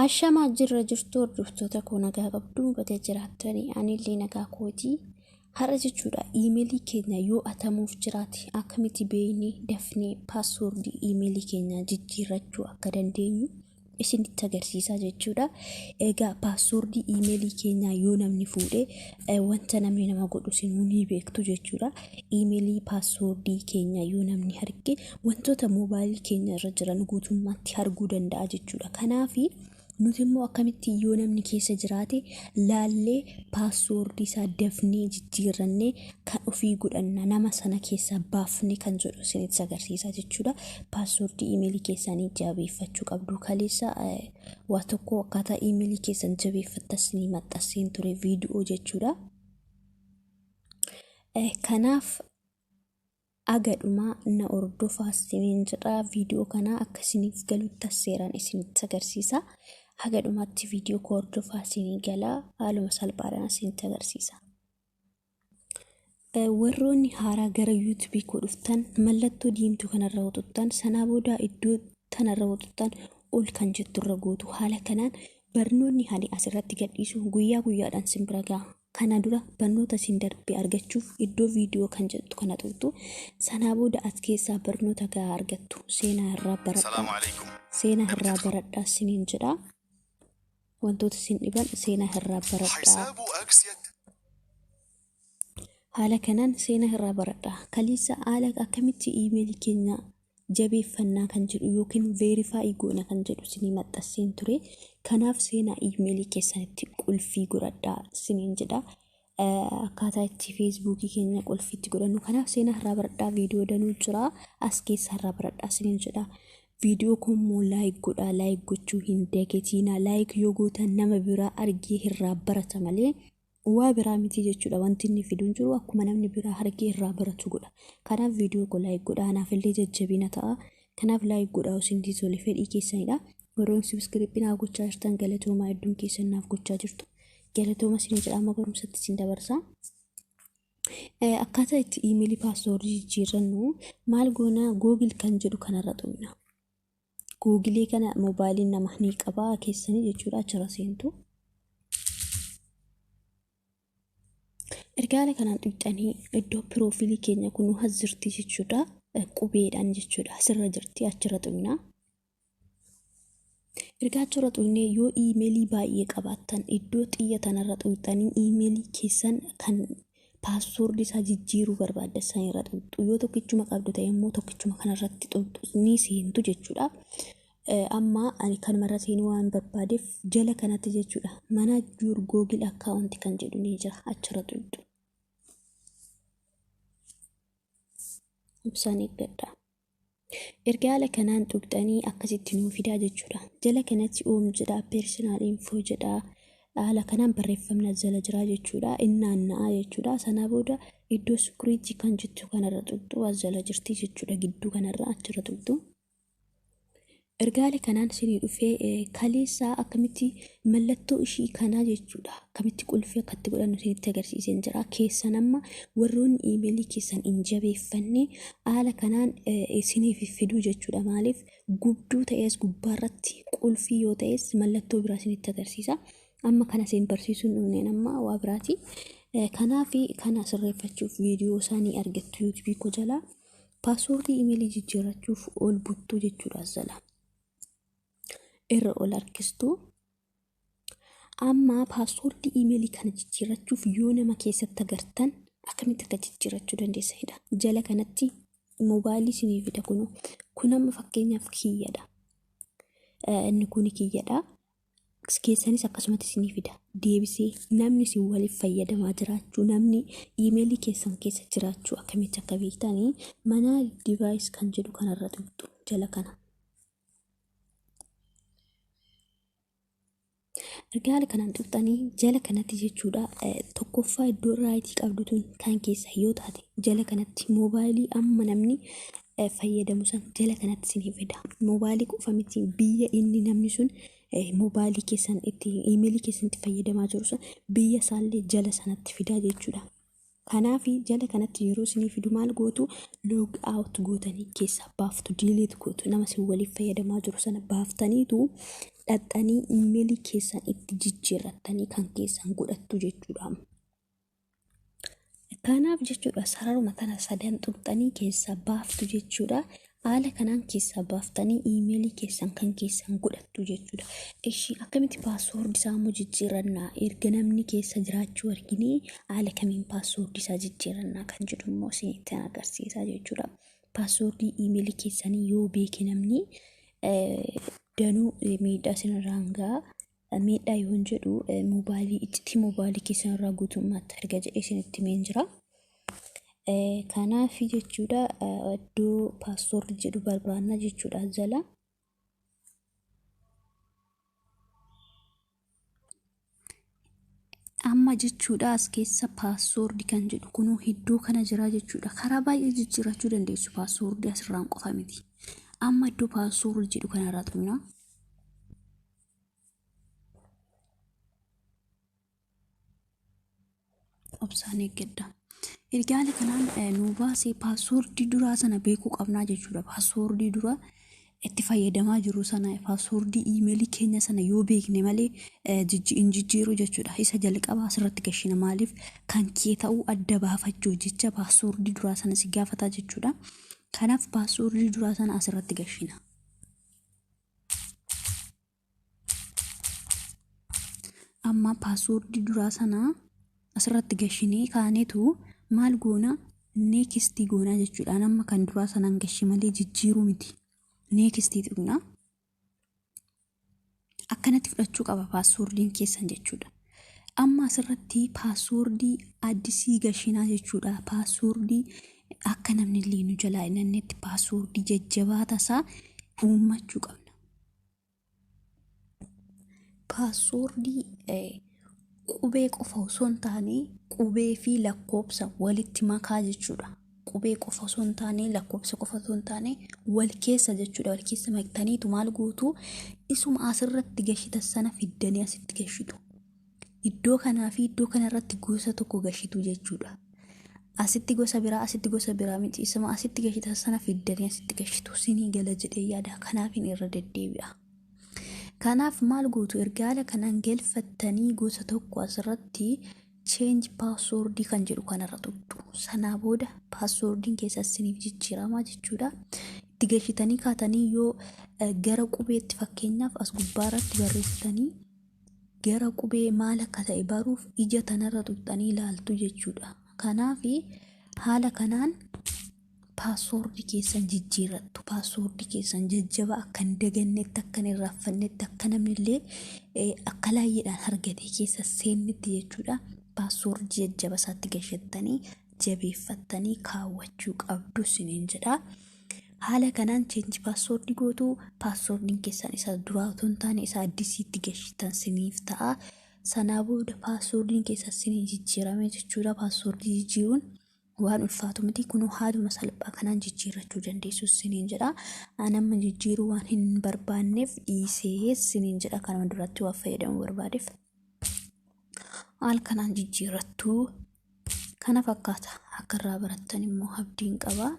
Ashamaa jirra jirtu hordoftoota koo, nagaa qabdu, baga jiraattanii. Anillee nagaa kootii. Har'a jechuudha, iimeelii keenya yoo atamuuf jiraate akkamitti beeknee dafnee paaswoordii iimeelii keenya jijjiirrachuu akka dandeenyu isinitti agarsiisaa jechuudha. Egaa paaswoordii iimeelii keenyaa yoo namni fuudhe wanta namni nama godhu isinuu ni beektu jechuudha. Iimeelii paaswoordii keenya yoo namni arge wantoota moobaayilii keenya irra jiran guutummaatti arguu danda'a jechuudha. Kanaafi nuti immoo akkamitti yoo namni keessa jiraate laallee paaswoordii isaa dafnee jijjiirrannee kan ofii godhanna, nama sana keessaa baafnee kan jedhu isinitti agarsiisa jechuudha. Paaswoordii iimeelii keessanii jabeeffachuu qabdu. Kaleessa waa tokko akkaataa iimeelii keessan jabeeffattas ni maxxanseen ture viidiyoo jechuudha. Kanaaf agadhumaa na hordofaa isiniin jedha. Viidiyoo kana akka isiniif galutti seeraan isinitti agarsiisa. Haga dhumaatti viidiyoo koo hordofaa isinii galaa, haaluma salphaadhaan isinitti agarsiisa. Warroonni haaraa gara yuutuubii koo dhuftan mallattoo diimtuu kanarra xuxxan, sanaa booda iddoo tanarra xuxxan, ol kan jetturra gootu. Haala kanaan barnoonni ani asirratti gadhiisu guyyaa guyyaadhaan sin bira gaha. Kana dura barnoota isin darbe argachuuf iddoo viidiyoo kan jettu kana tuqxu. Sanaa booda as keessaa barnoota gahaa argattu. Seenaa irraa baradhaa. السلام عليكم. Seenaa irraa baradhaa isiniin jedha. Wantoota isin dhiban seenaa irraa baradhaa. حساب أكسيت. Haala kanaan seenaa irraa baradhaa. Kaleessa haala akkamitti iimeelii keenya jabeeffannaa kan jedhu yookiin verify goona kan jedhu isinii maxxanseen ture. Kanaaf seenaa iimeelii keessanitti qulfii godhadhaa isiniin jedha. Akkaataa itti feesbuukii keenya qulfiitti godhannu. Kanaaf seenaa irraa baradhaa, viidiyoo danuu jira. As keessa irraa baradhaa isiniin jedha. Viidiyoo kun immoo like godhaa. Like gochuu hin dagatiinaa. Like yoo gootan nama biraa argee irraa barata malee waa biraa miti jechuudha. Wanti inni fidu hin jiru, akkuma namni biraa argee irraa baratu godha. Kanaaf viidiyoo koo like godhaa. Anaaf illee jajjabina ta'a. Kanaaf like godhaa isin tole, fedhii keessanidha. Warroonni subscribe naaf gochaa jirtan galatoomaa, hedduun keessan naaf gochaa jirtu. Galatooma isin jedha, amma barumsatti isin dabarsa. Akkaataa itti iimeelii paaswoordii jijjiirrannu maal goona? Google kan jedhu kanarra tuqna. Googilii kana moobaayiliin nama ni qabaa keessanii jechuudha, achirra seentu. Erga haala kanaan tuqxanii iddoo piroofiilii keenya kun as jirti jechuudha. Qubeedhaan jechuudha. Asirra jirti, achirra tuqna. Erga achirra tuqnee yoo iimeelii baay'ee qabaattan iddoo xiyya tanarra tuqxanii iimeelii keessan kan paaswoordii isaa jijjiiruu barbaaddan san irra tuqxu. Yoo tokkichuma qabdu ta'e immoo tokkichuma kanarratti tuqxu, ni seentu jechuudha. Amma ani kanumarra seenuu waan barbaadeef jala kanatti jechuudha. Manage your Google account kan jedhu ni jira, achirra tuqxu. Ibsaan eeggadha. Erga haala kanaan tuqxanii akkasitti nuu fidaa jechuudha. Jala kanatti home jedha, personal info jedha. Haala kanaan barreeffamni as jala jira jechuudha. Innaanna'aa jechuudha. Sanaa booda iddoo security kan jettu kanarra tuqxu, as jala jirti jechuudha. Gidduu kanarra achirra tuqxu. Erga haala kanaan isinii dhufee kaleessaa akkamitti mallattoo ishii kanaa jechuudha. Akkamitti qulfii akkatti godhannu isinitti agarsiiseen jira. Keessan amma warroonni iimeelii keessan hin jabeeffanne haala kanaan isiniif fiduu jechuudha. Maaliif gubduu ta'es gubbaarratti qulfii yoo ta'es mallattoo biraa isinitti agarsiisa. Amma kana isin barsiisuun dhumneen amma waa biraati. Kanaaf kana sirreeffachuuf viidiyoo isaanii argattu yuutuubii koo jalaa. Paaswoordii iimeelii jijjiirrachuuf ol buttuu jechuudha as jala. Irra ol harkistuu. Amma paaswoordii iimeelii kana jijjiirrachuuf yoo nama keessatti agartan akkamitti akka jijjiirrachuu dandeessanidha. Jala kanatti moobaayilii isinii fida kunoo. Kun amma fakkeenyaaf kiyyadha. Inni kun kiyyadha. Keessanis akkasumatti isinii fida. Deebisee namni isin waliif fayyadamaa jiraachuu, namni iimeelii keessan keessa jiraachuu akkamitti akka beektanii manage device kan jedhu kanarra tuqxu jala kana. Erga haala kanaan tuqxanii jala kanatti jechuudha, tokkoffaa iddoo raayitii qabdu tun kan keessa yoo taate jala kanatti moobaayilii amma namni fayyadamu san jala kanatti isinii fida. Moobaayilii qofa miti, biyya inni namni sun moobaayilii keessan itti iimeelii keessan itti fayyadamaa jiru sun biyya isaallee jala sanatti fidaa jechuudha. Kanaaf jala kanatti yeroo isinii fidu maal gootu? Log out gootanii keessaa baaftu, delete gootu, nama isin waliif fayyadamaa jiru sana baaftaniitu Dhaxxanii iimeelii keessan itti jijjiirrattanii kan keessan godhattu jechuudha. Kanaaf jechuudha, sararuma tana sadan tuqxanii keessaa baaftu jechuudha. Haala kanaan keessaa baaftanii iimeelii keessan kan keessan godhattu jechuudha. Ishii akkamitti password isaa immoo jijjiirannaa, erga namni keessa jiraachuu arginee haala kamiin password isaa jijjiirannaa kan jedhu immoo isinitti agarsiisa jechuudha. Password iimeelii keessanii yoo beeke namni danuu miidhaa isinirraan ga'a. Miidhaa yoon jedhu, moobaayilii, iccitii moobaayilii keessan irraa guutummaatti arga jedhee isinitti himeen jira. Kanaaf jechuudha, iddoo password jedhu barbaanna jechuudha jala. Amma jechuudha, as keessa password kan jedhu kunuu iddoo kana jira jechuudha. Karaa baay'ee jijjiirrachuu dandeessu, password asirraan qofa miti. Amma iddoo password jedhu kanarraa tuqna. Obsaan eeggadha. Erga haala kanaan nu baasee, password duraa sana beekuu qabnaa jechuudha. Password dura itti fayyadamaa jiru sana, password iimeelii keenya sana yoo beekne malee hin jijjiiru jechuudha. Isa jalqabaa asirratti gashina. Maaliif? Kan kee ta'uu adda baafachuu jecha password duraa sana si gaafataa jechuudha. Kanaaf password duraa sana asirratti gashina. Amma password duraa sana asirratti gashinee kaanetu maal goona? Next goonaa jechuudha. Amma kan duraa sanaan gashi malee jijjiiruu miti. Next tuqna. Akkanatti fudhachuu qaba passwordiin keessan jechuudha. Amma asirratti password addisii gashinaa jechuudha. Password akka namni illee nu jalaa hin hannetti password jajjabaa tasaa uummachuu qabna. Password qubee qofa osoo hin taane, qubee fi lakkoofsa walitti makaa jechuudha. Qubee qofa osoo hin taane, lakkoofsa qofa osoo hin taane, wal keessa jechuudha. Wal keessa maktaniitu maal gootu? Isuma asirratti gashitan sana fiddanii asitti gashitu. Iddoo kanaa fi iddoo kanarratti gosa tokko gashitu jechuudha. Asitti gosa biraa, asitti gosa biraa miti. Isuma asitti gashitan sana fiddanii asitti gashitu. Sinii gala jedhee yaada. Kanaafin irra deddeebi'a. Kanaaf maal gootu? Erga haala kanaan galfattanii gosa tokko asirratti change password kan jedhu kanarra tuqxu. Sanaa booda passwordiin keessa isiniif jijjiiramaa jechuudha. Itti gashitanii kaatanii yoo gara qubeetti, fakkeenyaaf as gubbaarratti barreessitanii, gara qubee maal akka ta'e baruuf ija tanarra tuqxanii ilaaltu jechuudha. Kanaaf haala kanaan password keessan jijjiirrattu. Password keessan jajjabaa akka hin dagannetti, akka hin irraanfannetti, akka namni illee akka laayyeedhaan argatee keessa seennetti jechuudha. Password jajjaba isaatti gashattanii jabeeffattanii kaawwachuu qabdu isiniin jedha. Haala kanaan change password gootu, passwordiin keessan isa duraa otoo hin taane isa addisiitti gashitan siniif ta'a. Sanaa booda passwordiin keessan sinii jijjiirame jechuudha. Password jijjiiruun waan ulfaatu miti, kunuu haaluma salphaa kanaan jijjiirrachuu dandeessu siniin jedha. Ani amma jijjiiruu waan hin barbaanneef dhiisee siniin jedha, kanuma duratti waan fayyadamuu barbaadeef. Haala kanaan jijjiirrattuu kana fakkaata, akka irraa barattan immoo abdiin qaba.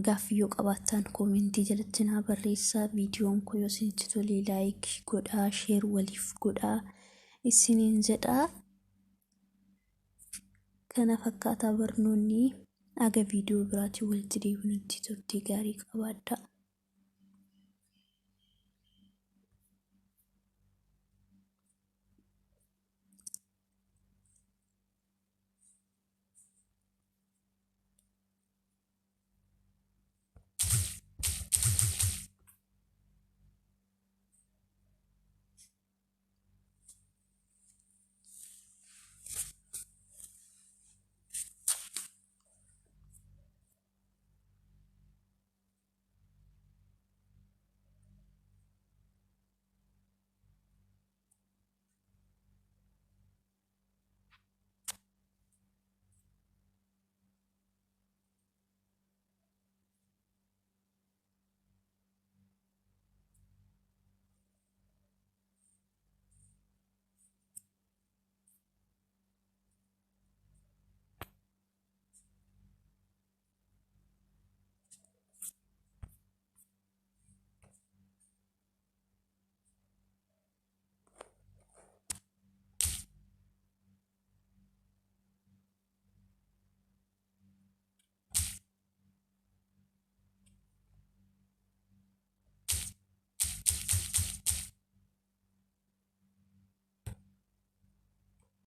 Gaaffii yoo qabaattan comment jalatti naa barreessaa. Viidiyoon kun yoo isinitti tole like godhaa, share waliif godhaa isiniin jedha. Kana fakkaataa barnoonni. Aga viidiyoo biraatiin walitti deebinutti turtii gaarii qabaadhaa.